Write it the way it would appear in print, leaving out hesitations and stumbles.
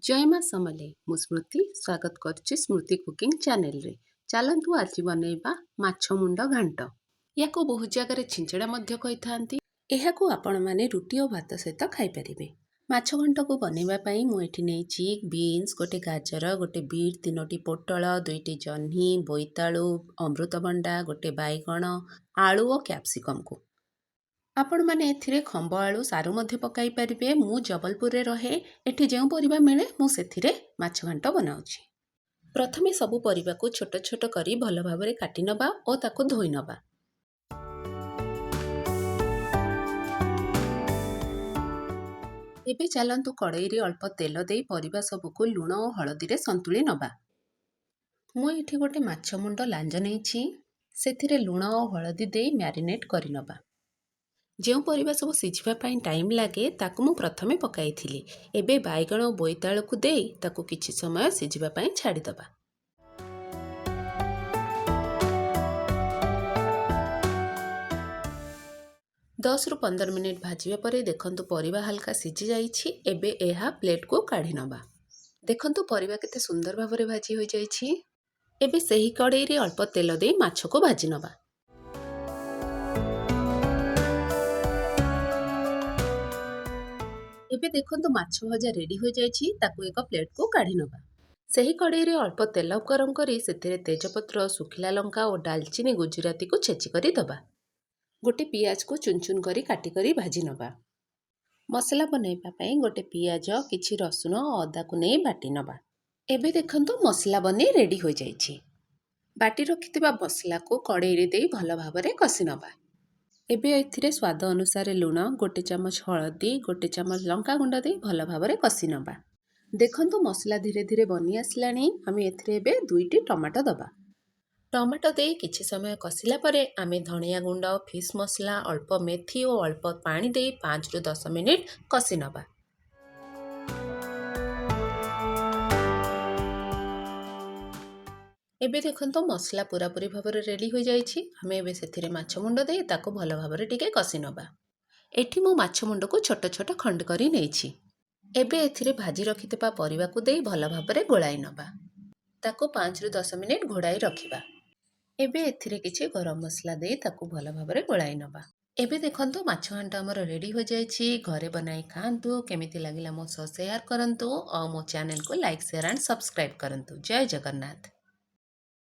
ଜୟ ମା ସମଲେଇ। ମୁଁ ସ୍ମୃତି, ସ୍ୱାଗତ କରୁଛି ସ୍ମୃତି କୁକିଂ ଚ୍ୟାନେଲରେ। ଚାଲନ୍ତୁ ଆଜି ବନେଇବା ମାଛ ମୁଣ୍ଡ ଘାଣ୍ଟ। ୟାକୁ ବହୁତ ଜାଗାରେ ଛିଞ୍ଚଡ଼ା ମଧ୍ୟ କହିଥାନ୍ତି। ଏହାକୁ ଆପଣମାନେ ରୁଟି ଓ ଭାତ ସହିତ ଖାଇପାରିବେ। ମାଛ ଘାଣ୍ଟକୁ ବନେଇବା ପାଇଁ ମୁଁ ଏଠି ନେଇଛି ବିନ୍ସ, ଗୋଟେ ଗାଜର, ଗୋଟେ ବିଟ୍, 3ଟି ପୋଟଳ, 2ଟି ଜହ୍ନି, ବୋଇତାଳୁ, ଅମୃତଭଣ୍ଡା, ଗୋଟେ ବାଇଗଣ, ଆଳୁ ଓ କ୍ୟାପ୍ସିକମ୍କୁ। ଆପଣମାନେ ଏଥିରେ ଖମ୍ବ ଆଳୁ, ସାରୁ ମଧ୍ୟ ପକାଇ ପାରିବେ। ମୁଁ ଜବଲପୁରରେ ରହେ, ଏଠି ଯେଉଁ ପରିବା ମିଳେ ମୁଁ ସେଥିରେ ମାଛ ଘାଣ୍ଟ ବନାଉଛି। ପ୍ରଥମେ ସବୁ ପରିବାକୁ ଛୋଟ ଛୋଟ କରି ଭଲ ଭାବରେ କାଟି ନେବା ଓ ତାକୁ ଧୋଇ ନେବା। ଏବେ ଚାଲନ୍ତୁ କଡ଼େଇରେ ଅଳ୍ପ ତେଲ ଦେଇ ପରିବା ସବୁକୁ ଲୁଣ ଓ ହଳଦୀରେ ସନ୍ତୁଳି ନେବା। ମୁଁ ଏଠି ଗୋଟେ ମାଛ ମୁଣ୍ଡ ଲାଞ୍ଜ ନେଇଛି, ସେଥିରେ ଲୁଣ ଓ ହଳଦୀ ଦେଇ ମ୍ୟାରିନେଟ୍ କରିନେବା। ଯେଉଁ ପରିବା ସବୁ ସିଝିବା ପାଇଁ ଟାଇମ୍ ଲାଗେ ତାକୁ ମୁଁ ପ୍ରଥମେ ପକାଇଥିଲି। ଏବେ ବାଇଗଣ ଓ ବୋଇତାଳୁକୁ ଦେଇ ତାକୁ କିଛି ସମୟ ସିଝିବା ପାଇଁ ଛାଡ଼ିଦେବା। 10ରୁ 15 ମିନିଟ୍ ଭାଜିବା ପରେ ଦେଖନ୍ତୁ ପରିବା ହାଲକା ସିଝି ଯାଇଛି। ଏବେ ଏହା ପ୍ଲେଟ୍କୁ କାଢ଼ି ନେବା। ଦେଖନ୍ତୁ ପରିବା କେତେ ସୁନ୍ଦର ଭାବରେ ଭାଜି ହୋଇଯାଇଛି। ଏବେ ସେହି କଡ଼େଇରେ ଅଳ୍ପ ତେଲ ଦେଇ ମାଛକୁ ଭାଜି ନେବା। ଏବେ ଦେଖନ୍ତୁ ମାଛ ଭଜା ରେଡ଼ି ହୋଇଯାଇଛି, ତାକୁ ଏକ ପ୍ଲେଟ୍କୁ କାଢ଼ି ନେବା। ସେହି କଡ଼େଇରେ ଅଳ୍ପ ତେଲ ଗରମ କରି ସେଥିରେ ତେଜପତ୍ର, ଶୁଖିଲା ଲଙ୍କା ଓ ଡାଲଚିନି, ଗୁଜୁରାତିକୁ ଛେଚି କରି ଦେବା। ଗୋଟେ ପିଆଜକୁ ଚୁନ ଚୁନ କରି କାଟିକରି ଭାଜି ନେବା। ମସଲା ବନାଇବା ପାଇଁ ଗୋଟେ ପିଆଜ, କିଛି ରସୁଣ ଓ ଅଦାକୁ ନେଇ ବାଟି ନେବା। ଏବେ ଦେଖନ୍ତୁ ମସଲା ବନେଇ ରେଡ଼ି ହୋଇଯାଇଛି। ବାଟି ରଖିଥିବା ମସଲାକୁ କଡ଼େଇରେ ଦେଇ ଭଲ ଭାବରେ କଷି ନେବା। ଏବେ ଏଥିରେ ସ୍ୱାଦ ଅନୁସାରେ ଲୁଣ, 1 ଚାମଚ ହଳଦୀ, 1 ଚାମଚ ଲଙ୍କା ଗୁଣ୍ଡ ଦେଇ ଭଲ ଭାବରେ କଷି ନେବା। ଦେଖନ୍ତୁ ମସଲା ଧୀରେ ଧୀରେ ବନି ଆସିଲାଣି। ଆମେ ଏଥିରେ ଏବେ 2ଟି ଟମାଟୋ ଦେବା। ଟମାଟୋ ଦେଇ କିଛି ସମୟ କଷିଲା ପରେ ଆମେ ଧନିଆ ଗୁଣ୍ଡ, ଫିସ୍ ମସଲା, ଅଳ୍ପ ମେଥି ଓ ଅଳ୍ପ ପାଣି ଦେଇ 5ରୁ 10 ମିନିଟ୍ କଷି ନେବା। ଏବେ ଦେଖନ୍ତୁ ମସଲା ପୁରାପୁରି ଭାବରେ ରେଡ଼ି ହୋଇଯାଇଛି। ଆମେ ଏବେ ସେଥିରେ ମାଛ ମୁଣ୍ଡ ଦେଇ ତାକୁ ଭଲ ଭାବରେ ଟିକେ କଷି ନେବା। ଏଠି ମୁଁ ମାଛ ମୁଣ୍ଡକୁ ଛୋଟ ଛୋଟ ଖଣ୍ଡ କରି ନେଇଛି। ଏବେ ଏଥିରେ ଭାଜି ରଖିଥିବା ପରିବାକୁ ଦେଇ ଭଲ ଭାବରେ ଗୋଳାଇ ନେବା। ତାକୁ 5ରୁ 10 ମିନିଟ୍ ଘୋଡ଼ାଇ ରଖିବା। ଏବେ ଏଥିରେ କିଛି ଗରମ ମସଲା ଦେଇ ତାକୁ ଭଲ ଭାବରେ ଗୋଳାଇ ନେବା। ଏବେ ଦେଖନ୍ତୁ ମାଛ ଘାଣ୍ଟ ଆମର ରେଡ଼ି ହୋଇଯାଇଛି। ଘରେ ବନାଇ ଖାଆନ୍ତୁ। କେମିତି ଲାଗିଲା ମୋ ସହ ସେୟାର କରନ୍ତୁ ଆଉ ମୋ ଚ୍ୟାନେଲକୁ ଲାଇକ୍, ସେୟାର ଆଣ୍ଡ ସବସ୍କ୍ରାଇବ୍ କରନ୍ତୁ। ଜୟ ଜଗନ୍ନାଥ।